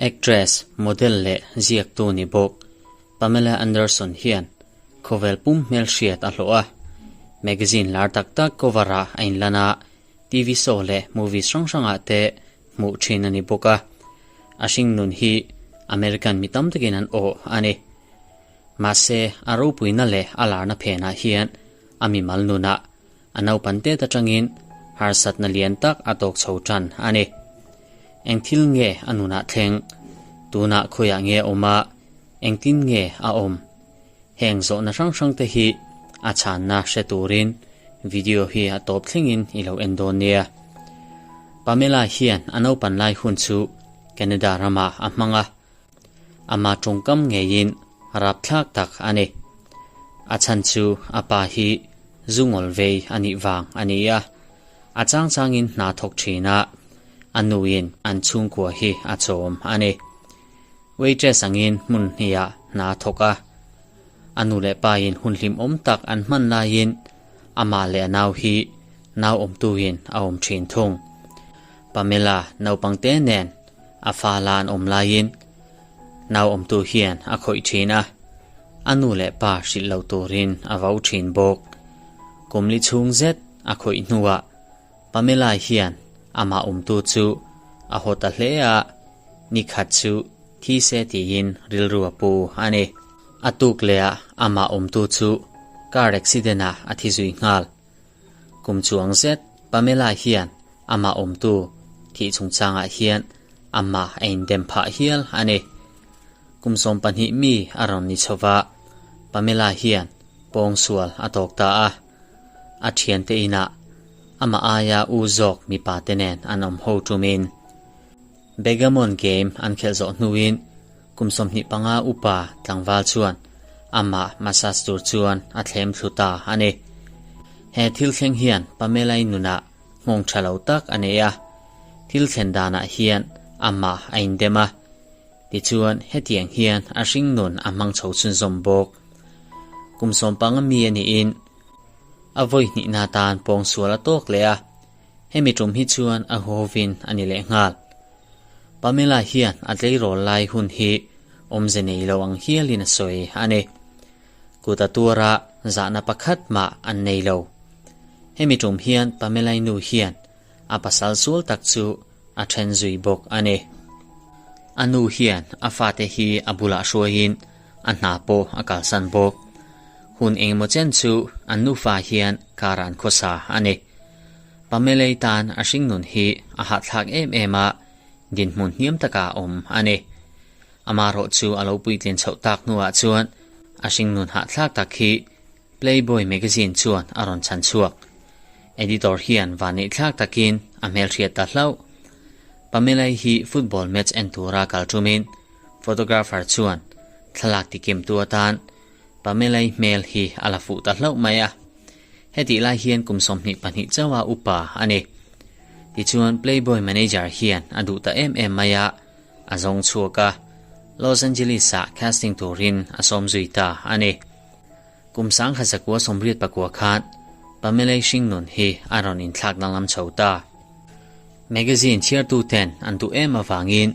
Actress, model leh ziaktu ni bawk Pamela Anderson hian khawvel pum hmelhriat a hlawh a. Magazine lar tak tak cover ah a inlan a, TV show leh movies hrang hrangah te hmuh thin a ni bawk a. A hringnun hi American mi tam takin an awh a ni. Mahse, a ropuina leh a larna phenah hian a mimal nunah a naupan tet atangin harsatna lian tak a tawk chho tan a ni. Eng thil nge a nunah thleng? Tunah khawiah nge a awm a? Engtin nge a awm? Heng zawhna hrang hrangte hi a chhanna hre turin video hi a tawp thlengin i lo en dawn nia. Pamela hian a naupan lai hun chu Canada ramah a hmang a. Ama tawngkam ngeiin rapthlak tak a ni. A chhan chu a pa hi zu ngawl vei a nih vang a ni a. A chang changin hna thawk thin a, a nuin an chhungkua hi a chawm a ni. Waitress angin hmun hniah hna a thawk a. A nu leh pain hun hlimawm tak an hman laiin amah leh a nau hi nau awmtuin a awm thin thung. Pamela naupangte nen a fa la an awm laiin nau awmtu hian a khawih thin a, a nu leh pa hrilh lo turin a vo thin bawk. Kum li chhung zet a khawih hnuah Pamela hian amah awmtu chu a haw ta hle a, ni khat chu thi se tiin rilru a pu a ni. A tuk lehah amah awmtu chu car accident ah a thi zui nghal. Kum chuang zet Pamela hian amah awmtu thih chungchangah hian amah a indem phah hial a ni. Kum 12 mi a rawn ni chho va, Pamela hian pawngsual a tawk ta a. A thiante inah amah aia u zawk mipa te nen an awm ho tumin Begamon game an khelh zawh hnuin kum 25 upa tlangval chuan amah massage tur chuan a thlem thlu ta a ni. He thil thleng hian Pamela-i nunah nghawng tha lo tak a nei a, thil thlen danah hian amah a indem a, tichuan hetiang hian a hringnun a hmang chho chhunzawm bawk. Kum 15 mi a niin a vawi hnihna tan pawngsual a tawk leh a, hemi tum hi chuan a huhovin a ni leh nghal. Pamela hian a tleirawl lai hun hi awmze nei lo ang hialin a sawi a ni. Kut a tuara zahna pakhat mah an nei lo. Hemi tum hian Pamela-i nu hian a pasal sual tak chu a then zui bawk a ni. A nu hian a fate hi a bulah hruaiin a hna pawh a kalsan bawk. Hun engemaw chen chu an nufa hian kar an khawsa a ni. Pamela-i tan a hringnun hi a hahthlak em em a, dinhmun hniam taka a awm a ni. Amaherawh chu a lo puitlin chhoh tak hnuah chuan a hringnun hahthlak tak hi Playboy magazine chuan a rawn chhan chhuak. Editor hian vanneihthlak takin a hmelhriat ta hlauh. Pamela-i hi football match en tura kal tumin photographer chuan thlalak tikimtu atan Pamela-i hmel hi a la fuh ta hlauh mai a. Hetih lai hian kum 22 chauha upa a ni. Tichuan Playboy manager hian a duh ta em em mai a, a zawng chhuak a, Los Angeles-ah casting turin a sawm zui ta a ni. Kum 1989 khan Pamela-i hringnun hi a rawn inthlak danglam chho ta. Magazine chhiartuten an duh em avangin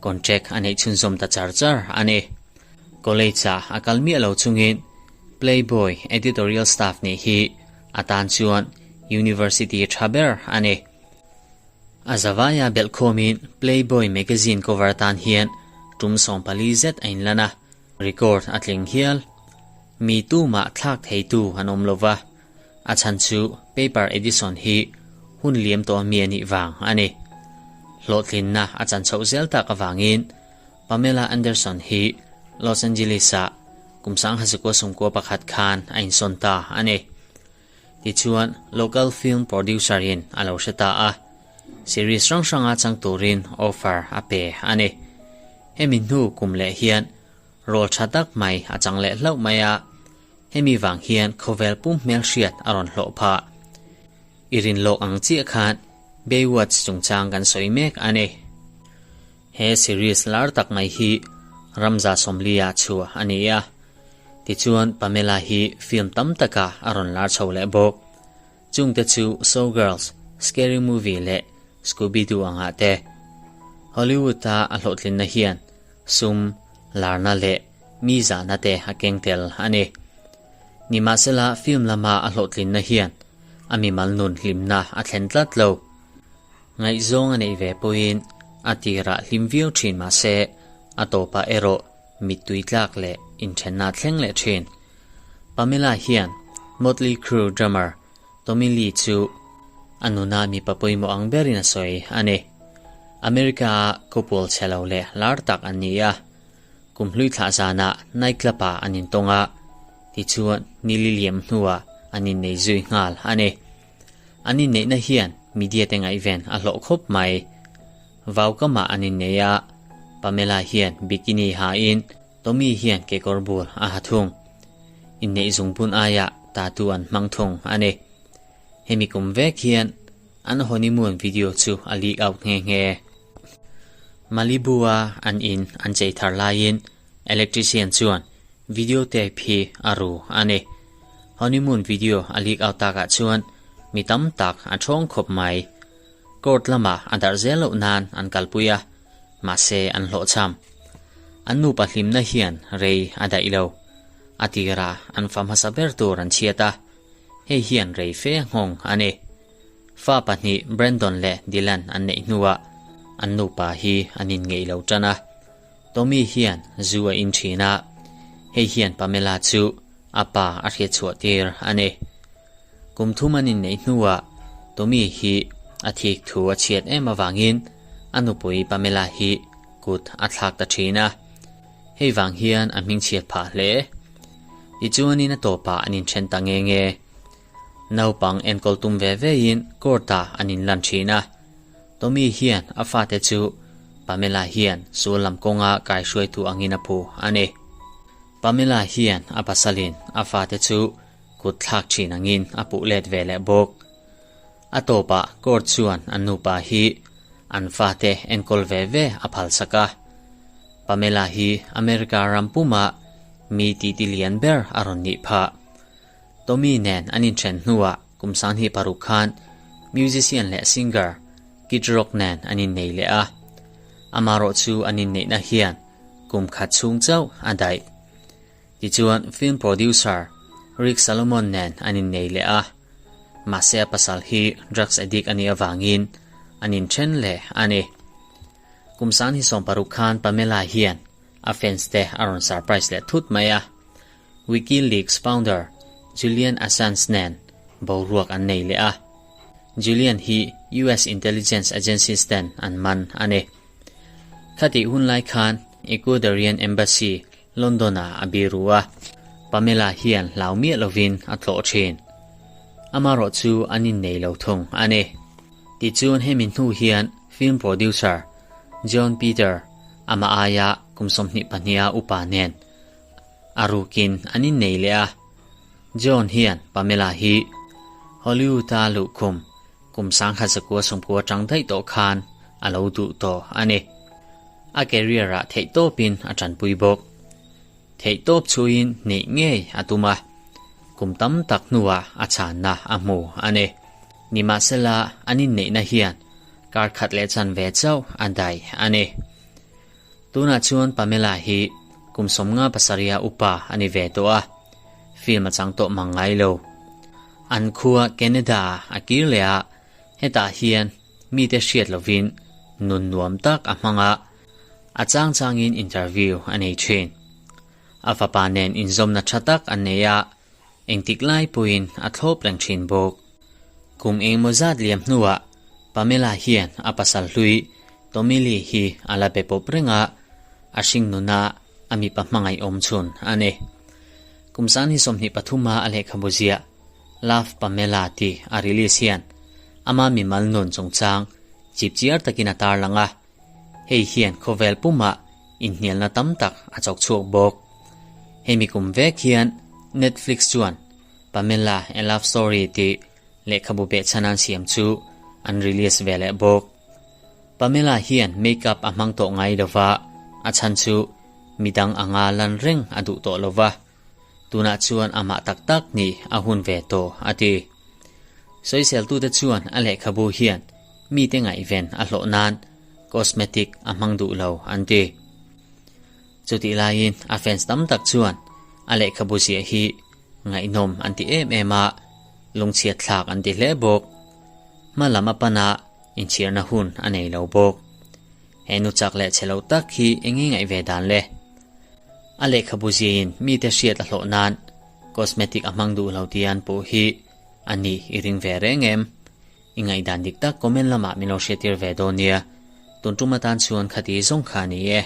contract a neih chhunzawm ta char char a ni. College-ah a kal miah lo chungin Playboy editorial staff nih hi a tan chuan university tha ber a ni. A zavaia belhkhawmin Playboy magazine cover atan hian tum 14 zet a inlan a, record a tling hial. Mi tumah thlak theitu an awm lo va, a chhan chu paper edition hi hun liam tawh mi a nih vang a ni. Hlawhtlinna a chan chhoh zel tak avangin Pamela Anderson hi Los Angeles-ah kum 1991 khan a insawn ta a ni. Tichuan local film producer-in a lo hre ta a, series hrang hranga chang turin offer a pe a ni. Hemi hnu kum leh hian role tha tak mai a chang leh hlauh mai a, hemi vang hian khawvel pum hmelhriat a rawn hlawh phah. I rin lawk ang chiah khan Baywatch chungchang kan sawi mek a ni. He series lar tak mai hi Ramza Sawmlia chhuah a ni a. Tichuan Pamela hi film tam taka a rawn lar chho leh bawk. Chungte chu Showgirls, Scary Movie leh Scooby-Doo angah te. Hollywood-a a hlawhtlinna hian sum, larna leh mi zahna te a keng tel a ni. Nimahsela film lama a hlawhtlinna hian a mimal nun hlimna a thlen tlat lo. Ngaihzawng a neih ve pawhin a tirah hlim viau thin mahse a tawpah erawh mittui tlak leh inthenna thleng leh thin. Pamela hian Motley Crue drummer Tommy Lee chu a nuna mipa pawimawh ang berin a sawi a ni. America-a couple chhe lo leh lar tak an ni a, kum hlui thlah zanah night club-ah an intawng a, tichuan ni li liam hnuah an innei zui nghal a ni. An inneihna hian media te ngaihven a hlawh khawp mai. Vaukamah an innei a, Pamela hian bikini hain Tommy hian kekawr bul a ha thung. Inneih zungbun aiah tattoo an hmang thung a ni. Hemi kum vek hian an honeymoon video chu a leak out nghe nghe. Malibu-a an in an chei thar laiin electrician chuan video tape hi a ru a ni. Honeymoon video a leak out takah chuan mi tam tak a thawng khawp mai. Court lamah a darh zel loh nan an kalpui a, mahse an hlawhchham. An nupa hlimna hian rei a daih lo. A tirah an fa hmasa ber tur an chhiat a, hei hian rei fe nghawng a ni. Fa pahnih Brandon leh Dylan an neih hnuah an nupa hi an inngeih lo tan a. Tommy hian zu a in thin a, hei hian Pamela chu a pa a hriatchhuah tir a ni. Kum thum an inneih hnuah Tommy hi a thik thu a chhiat em avangin a nupui Pamela hi kut a thlak ta thin a. Hei vang hian a hmingchhiat phah hle. Tichuanin a tawpah an inthen ta nge nge. Naupang enkawl tum ve vein court-ah an inlan thin a. Tommy hian a fate chu Pamela hian sual lam kawnga kaihruaitu angin a phu a ni. Pamela hian a pasalin a fate chu kut thlak thin angin a puh let ve leh bawk. A tawpah court chuan an nupa hi an fate enkawl ve ve a phalsak a. Pamela hi America ram puma mi titi lian ber a rawn nih phah. Tommy nen an inthen hnuah kum sanghnih paruk khan musician leh singer Kid Rock nen an innei leh a. Amarawh chu an inneihna hian kum khat chhung chauh a daih. Tichuan film producer Rick Salomon nen an innei leh a, mahse a pasal hi drugs addict a nih avangin an inthen leh a ni. Kum sang hi 60 khan Pamela hian a fans te a rawn surprise leh thut mai a, WikiLeaks founder Julian Assange nen boruak an nei leh a, Julian hi US intelligence agencies ten an man a ni. Khatih hunlai khan Ecuadorian Embassy London-ah a biru a, Pamela hian hlau miah lovin a tlawh thin. Amarawh chu an innei lo thung a ni. Tichuan hemi hnu hian film producer Jon Peter amah aia kum 22 a upa nen a rukin an innei leh a. Jon hian Pamela hi Hollywood-a luhkhum Kum 1990 atang daih tawh khan a lo duh tawh a ni. A career-ah theihtawpin a tanpui bawk. Theihtawp chhuiin neih ngei a tum a, kum tam tak hnuah a chhanna a hmu a ni. Nimahsela, an inneihna hian kar khat leh chanve chauh a daih a ni. Tunah chuan Pamela hi kum 57 upa a ni ve tawh a, film a chang tawh mang ngai lo. An khua Canada-ah a kir leh a, hetah hian mite hriat lovin nun nuam tak a hmang a, a chang changin interview a nei thin. A fapa nen inzawmna tha tak an nei a, engtik lai pawhin a thlawp reng thin bawk. Kum engemaw zat liam hnuah Pamela hian a pasal hlui Tommy Lee hi a la be pawp reng a, a hring nuna a mipa hmangaih awm chhun a ni. Kum 2023 a a lehkhabu ziah Love Pamela tih a release hian ama mimal nun chungchang chipchiar takin a tarlang a, hei hian khawvel pumah inhnialna tam tak a chawk chhuak bawk. Hemi kum vek hian Netflix chuan Pamela A Love Story tih lehkhabu behchhan an siam chu an release ve leh bawk. Pamela hian makeup a hmang tawh ngai lova, a chhan chu midang anga lan reng a duh tawh lova, tunah chuan amah tak tak nih a hun ve tawh a ti. Sawiseltute chuan a lehkhabu hian. Mite ngaihven a hlawh nan cosmetic a hmang duh lo an ti. Chutih laiin a fans tam tak chuan a lehkhabu ziah hi ngaihnawm an ti em em a, lungchhiat thlak an ti hle bawk. Hma lam a pan a, inchhirna hun a nei lo bawk. He nu chak leh chhe lo tak hi eng nge ngaih ve dan le? A lehkhabu ziahin mite hriat a hlawh nan cosmetic a hmang duh lo tia an puh hi a nih i ring ve reng em? I ngaihdan dik tak comment lamah min lo hriattir ve dawn nia. Tun tum atan chuan khati zawng kha a ni e.